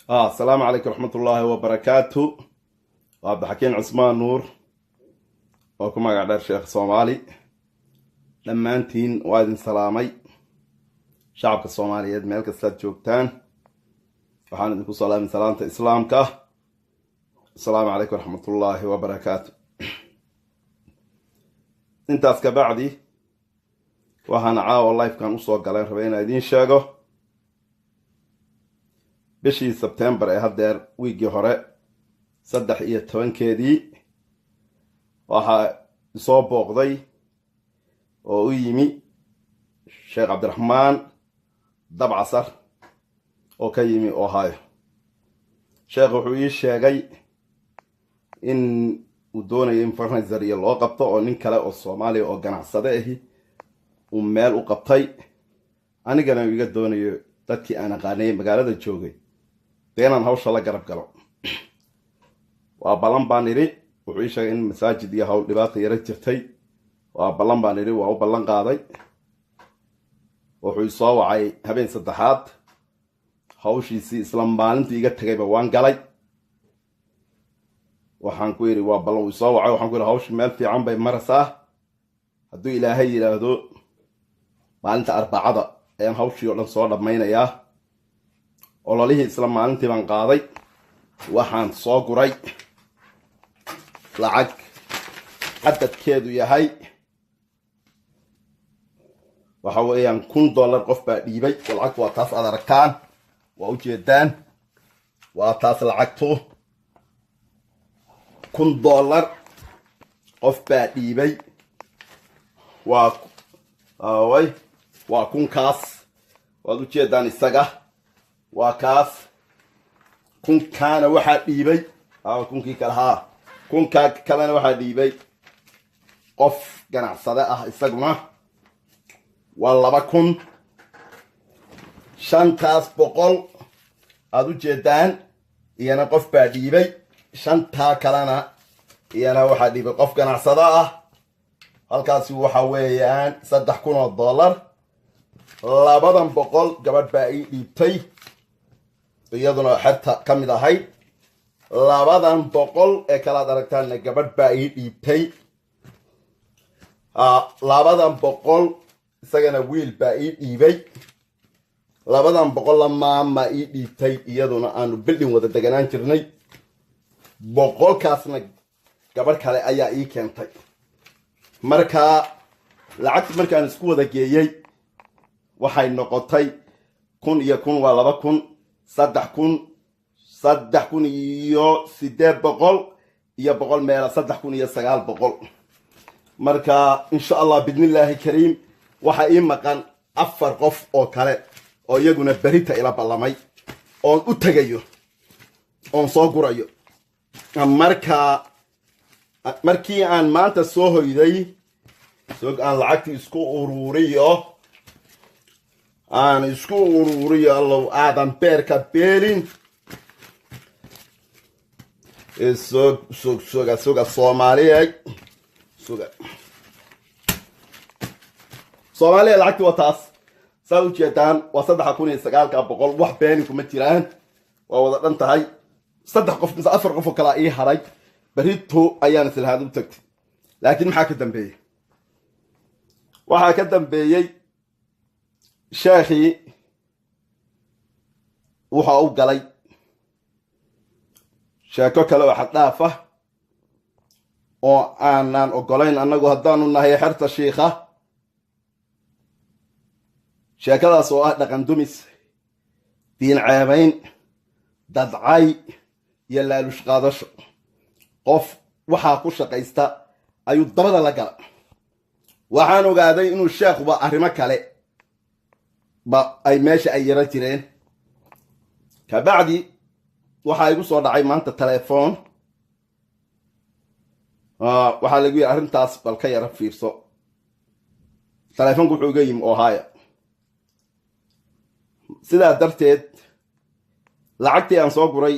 Asalaamu calaykum raxmatullaahi wabarakaatu. Waa Cabdixakiin Cusmaan Nuur oo ku magac dheer Sheekh Soomaali. Dhammaantiin waa idin salaamay, shacabka Soomaaliyeed meel kastaad joogtaan. Waxaan idinku salaamay salaamta Islaamka. Asalaamu calaykum raxmatullaahi wabarakaatu. Intaas ka bacdi, waxaana caawa livekan usoo galay rabay inaan idiin sheego bishii Sebtembar ee haddeer wiiggii hore 13-keedii waxaa isoo booqday oo u yimi Sheekh Cabdiraxmaan Dabcasar oo ka yimi Ohio. Sheekh wuxuu ii sheegay in uu doonayo in fundraiser iyo loo qabto, oo nin kale oo Soomaaliya oo ganacsade ahi uu meel u qabtay, anigana uu iga doonayo dadkii aan aqaanay magaalada joogay dee inaan hawsha la garab galo. Waa ballan baan idhi. Wuxuu ii sheegay in masaajid iyo hawl dhibaata yaro jirtay. Waa ballan baan idhi, waa u ballan qaaday. Wuxuu isoo wacay habeen saddexaad. Hawshiisii isla maalintii iga tegayba waan galay. Waxaan ku yidhi waa ballan. Uu isoo wacay, waxaan ku yidhi hawshii meel fiican bay maraysaa, hadduu Ilaahay yidhaahdo maalinta Arbacada ayaan hawshii oo dhan soo dhammaynayaa. Ololihii isla maalintii baan qaaday. Waxaan soo guray lacag cadadkeedu yahay waxa weeyaan $1000. Qof baa dhiibay. Lacagtu waa taas aad aragtaan, waa ujeedaan, waa taas lacagtu. $1000 qof baa dhiibay. Waa way, waa kunkaas, waad ujeedaan isaga, waa kaas. Kunkaana waxaa dhiibay kunkii kale, haa, kunkaa kalena waxaa dhiibay qof ganacsade ah isaguna, waa 2000. Shantaas boqol aada u jeedaan iyana qof baa dhiibay. Shantaa kalena iyana waxaa dhiibay qof ganacsado ah. Halkaasi waxa weeyaan $3000. Labadan boqol gabadh baa ii dhiibtay, iyaduna xerta ka mid ahayd. Labadan boqol ee kalaad aragtaanna gabadh baa ii dhiibtay. Labadan boqol isagana wiil baa ii dhiibay. Labadan boqolla maama ii dhiibtay, iyaduna aanu building wada deganaan jirnay. Boqolkaasna gabadh kale ayaa ii keentay. Marka lacagti markaan isku wada geeyey waxay noqotay 1000 iyo 1000 waa 2000, 3000, 3800 iyo 100 meela, 3900. Marka insha Allah bidnillaahi kariim waxaa ii maqan afar qof oo kale oo iyaguna berita ila ballamay oon u tegayo oon soo gurayo. Marka markii aan maanta soo hoyday, aan lacagtii isku uruuriyo, aan isku uruuriyo. Allow aadan beerka beelin. Sog, sog, soga, soga, Soomaaliya, suga, Soomaaliya. Lacagti waa taas saad ujeedaan, waa 3900. Wax beeni kuma jiraan, waa wada dhan tahay. Saddex qof mise afar qof oo kalaa ii haray, berito ayaan islahaad u tagtay. Laakiin maxaa ka dambeeyey? Waxaa ka dambeeyey sheekhii wuxa u galay sheeko kale oo xaddhaaf ah oo aanan ogolayn annagu haddaanu nahay xerta shiikha. Sheekadaas oo ah dhaqan dumis, diin ceebayn, dadcay iyo laalush qaadasho. Qof waxaa ku shaqaysta ayuu dabada la gala. Waxaan ogaaday inuu sheekhuba arrimo kale ba ay meesha ay yaro jireen. Kabacdi waxaa igu soo dhacay maanta telefoon. Waxaa lagu yidhi arrintaas bal ka yaro fiirso. Telefoonku wuxuu iga yimi Ohio. Sidaa darteed lacagtii aan soo guray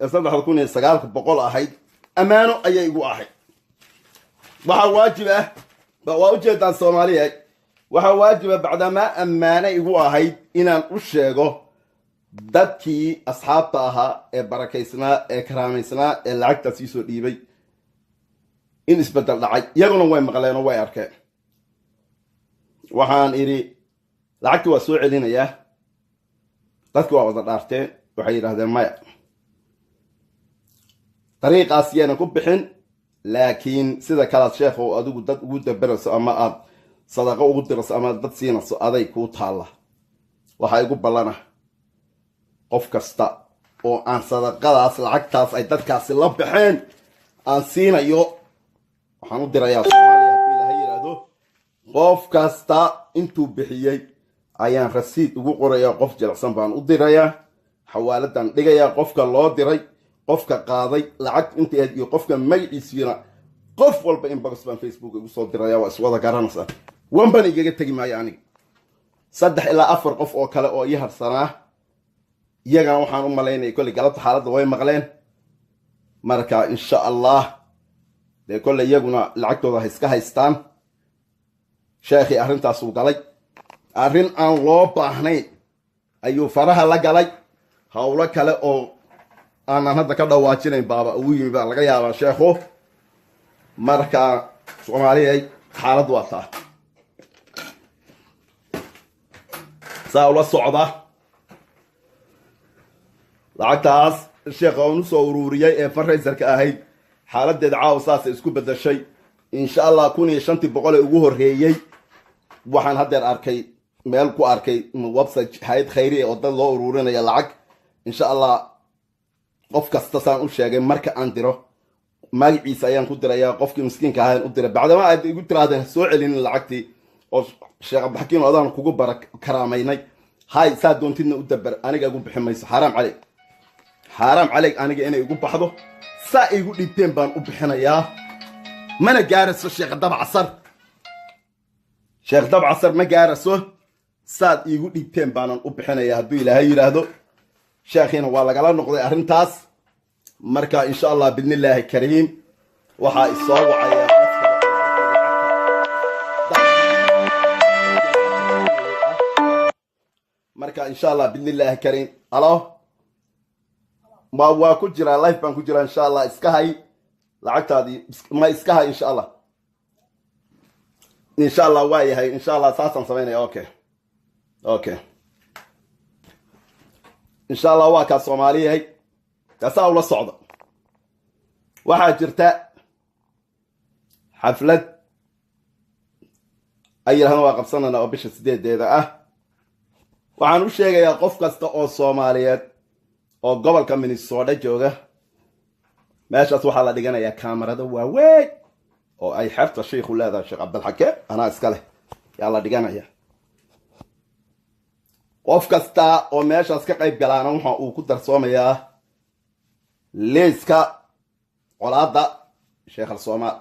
ee 3900 ahayd ammaano ayay igu ahayd. Waxaa waajib ah, waa ujeedaan Soomaaliya, waxaa waajiba bacdamaa ammaano igu ahayd inaan u sheego. Dadkii asxaabta ahaa ee barakaysnaa ee karaamaysnaa ee lacagtaas iisoo dhiibay in isbeddel dhacay, iyaguna way maqleen oo way arkeen. Waxaan idhi lacagtii waa soo celinayaa. Dadki waa wada dhaarteen, waxay yidhahdeen maya, dariiqaas yaynan ku bixin, laakiin sida kalaad sheekhow adigu dad ugu daberayso ama aad sadaqo ugu dirayso ama dad siinayso, aday kuu taalla. Waxaa igu ballana qof kasta oo aan sadaqadaas, lacagtaas ay dadkaasi la baxeen aan siinayo, waxaan u dirayaa Soomaaliya haddii Ilahay yidhaahdo. Qof kasta intuu bixiyey ayaan rasiid ugu qorayaa, qof jilicsan baan u dirayaa, xawaaladan dhigayaa, qofka loo diray, qofka qaaday, lacag inta ahayd iyo qofka magaciisiina, qof walba inbox baan Facebook igu soo diraya. Waa iswada garanaysaa, wanban igaga tegi maayo aniga. 3 ilaa 4 qof oo kale oo ii harsanaa iyagana waxaan u malaynaya kolley galabta xaaladda way maqleen. Marka insha Allah dee kolley iyaguna lacagtooda ha iska haystaan. Sheekhii arrintaasuu galay, arrin aan loo baahnayn ayuu faraha la galay. Howlo kale oo aanan hadda ka dhawaajinayn baaba ugu yimi baa laga yaabaa sheekhu. Marka Soomaaliyay, xaalad waa taa, saa ula socda. Lacagtaas sheekha oon usoo uruuriyey ee fundraiserka ahayd, xaaladeeda caawa saasay isku bedashay insha Allah. 1500-tii ee ugu horreeyey waxaan haddeer arkay, meel ku arkay website hay'ad khayri oo dad loo uruurinaya lacag. Insha Allah qof kasta saan u sheegay, marka aan diro magaciisa ayaan ku dirayaa, qofkii miskiinka ahaan u diray. Bacdama aad igu tirahdeen soo celinin lacagtii oo Sheekh Cabdixakiim adaan kugu bara karaamaynay, hay saa doontidna u dabar, aniga igu bixi mayso. Xaaraam caleyk, xaaraam caleyk aniga inay igu baxdo. Saa igu dhiibteen baan u bixinayaa, mana gaarayso Sheekh Dabcasar, Sheekh Dabcasar ma gaarayso. Saad iigu dhiibteen baanan u bixinayaa hadduu Ilaahay yidhaahdo. Sheekhiina waa lagala noqday arrintaas. Marka insha Allah bidnillaahi kariim waxaa isoo wacaya qof kale. Marka insha Allah bidnillaahi kariim, alo, waa ku jiraa, live baan ku jiraa. Insha Allah iska hay lacagtaadii, ma iska hay insha Allah. Insha Allah waa yahay, insha Allah saasaan samaynaya. Okay, insha Allah waa kaa Soomaaliyahay, taasaa ula socda. Waxaa jirta xaflad ay yidhahdaan waa qabsanayna oo bisha 8-deeda ah. Waxaan u sheegayaa qof kasta oo Soomaaliyeed oo gobolka Minnesota jooga, meeshaas waxaa la dhiganayaa kaamarada waaweyn oo ay xerta shiikhu leedahay, Sheekh Cabdilxakeem anaa iska leh, yaa la dhiganaya. Qof kasta oo meeshaas ka qayb galaana waxa uu ku darsoomayaa liiska colaadda Sheekh al Soomaal.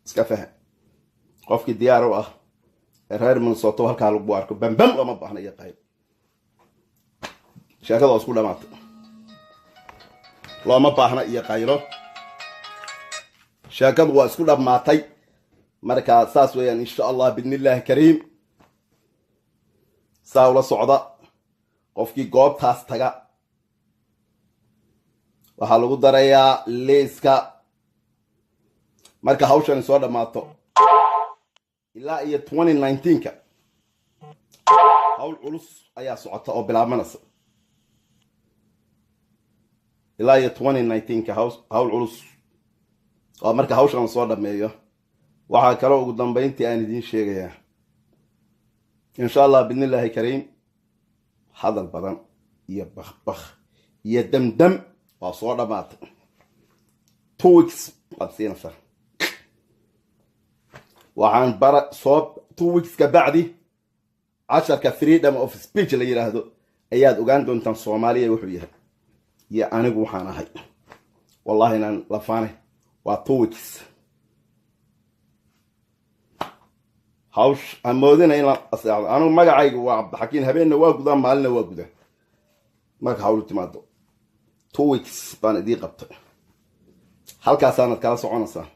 Iska fahem, qofkii diyaar u ah ee reer Minnesota halkaa lagu arko, bambam looma baahna iyo qayb, sheekada oo isku dhamaatay, looma baahna iyo qaylo, sheekadu waa isku dhammaatay. Marka saas weeyaan insha Allah bidni illaahi kariim, saa ula socda. Qofkii goobtaas taga waxaa lagu darayaa liiska. Marka hawshani soo dhammaato ilaa iyo 2019-ka hawl culus ayaa socota oo bilaabmanaysa. Ilaa iyo 2019-ka hawl culus oo marka hawshan soo dhameeyo. Waxaa kaloo ugu dambayntii aan idiin sheegayaa insha Allah bidni illaahi kariim, hadal badan iyo bakbak iyo damdam waa soo dhammaatay. 2 weeks baad siinaysaa, waxaan bara soo 2 weeks ka bacdi casharka freedom of speech la yidhaahdo ayaad ogaan doontaan Soomaaliya wuxuu yahay iyo anigu waxaan ahay. Wallahi inaan lafaanay, waa 2 weeks. Hawsh hamoodina in la aseexdo. Anigu magacaygu waa Cabdixakiin, habeenna waa gudaa, maalinna waa gudaa. Marka hawlu timaado 2 weeks baan idiin qabtay, halkaasaanad kala soconaysaa.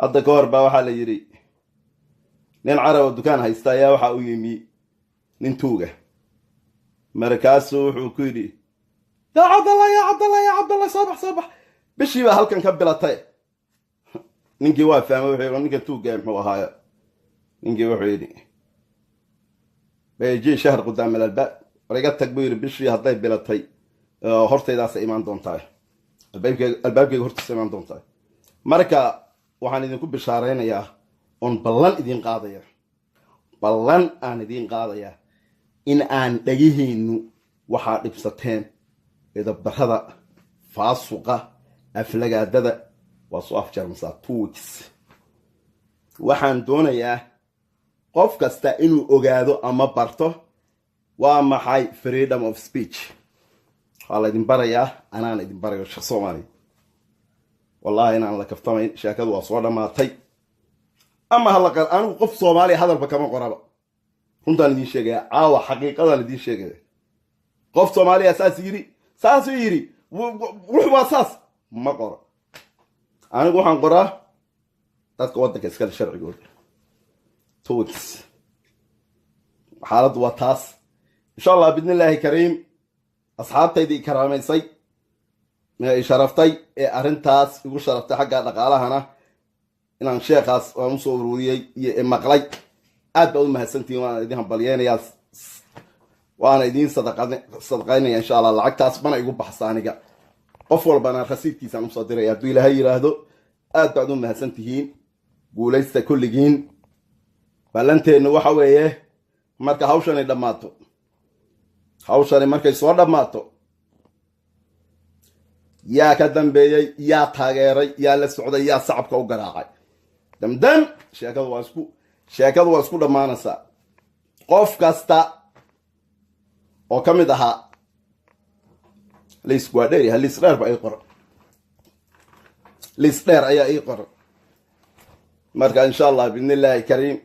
Hadda ka hor baa waxaa la yidhi nin carab oo dukaan haysta ayaa waxa u yimi nin tuuga. Markaasuu wuxuu ku yidhi, "Yaa Cabdallah, yaa Cabdallah, yaa Cabdallah, soo bax, soo bax, bishii baa halkan ka bilatay." Ninkii waa fahmay. Wuxuu yidhi, "Ninka tuugga muxuu ahaayo?" Ninkii wuxuu yidhi, "بيجي شهر قدام الباب." War iga tag, buu yidhi, bishii hadday bilatay hortaydaasay imaan doontaa, albaabkeyga hortiisa imaan doontaa. Marka waxaan idinku bishaaraynayaa oon ballan idiin qaadaya, ballan aan idiin qaadayaa, in aan dhagihiinnu waxaa dhibsateen idabdarrada, faasuqa, aflagaadada waa soo afjarmasaa 2 weeks. Waxaan doonayaa qof kasta inuu ogaado ama barto waa maxay freedom of speech. Waa laydin barayaa, anaan idin barayo, sheekh Soomaaliya. Wallahi inaan la kaftamayn, sheekadu waa soo dhammaatay. Ama hala, anigu qof Soomaaliya hadalba kama qoraba. Runtaan idiin sheegaya caawa, xaqiiqadaan idiin sheegaya. Qof Soomaaliya saas yidhi, saasuu yidhi, wux waa saas, ma qoro. Anigu waxaan qoraa dadka waddanka iskale sharcigooda. 2 weeks, xaaladdu waa taas. Insha Allah, bi'idni Illaahi kariim, asxaabtaydii i karaamaysay ee i sharaftay ee arrintaas igu sharaftay xagga dhaqaalahana inaan sheekhaas aan usoo ururiyey iyo maqlay, aad baa u mahadsantihiin. Waana idin hambalyeynayaa, waana idiin sadaqaynaya insha Allah. Lacagtaas mana igu baxsa aniga, qof walbana rasiidkiisaan usoo diraya hadduu Ilaahay yidhaahdo. Aad baad u mahadsan tihiin, guulaysta kulligiin. Ballanteennu waxa weeye, marka hawshani dhammaato, hawshani markay soo dhammaato, yaa ka dambeeyey, yaa taageeray, yaa la socday, yaa sacabka u garaacay? Damdam, sheekadu waa isku dhammaanaysaa. Qof kasta oo ka mid ahaa liisku waa dheer yahay, liis dheer ba ii qoran, liis dheer ayaa ii qoran. Marka insha Allah, bi'idni Illaahi kariim,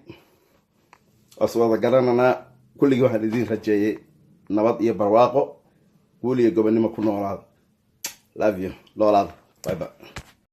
waas wada garananaa kulligii. Waxaan idiin rajeeyey nabad iyo barwaaqo, guul iyo gobonnimo. Ku noolaada. Love you. Noolaada. Bye bye.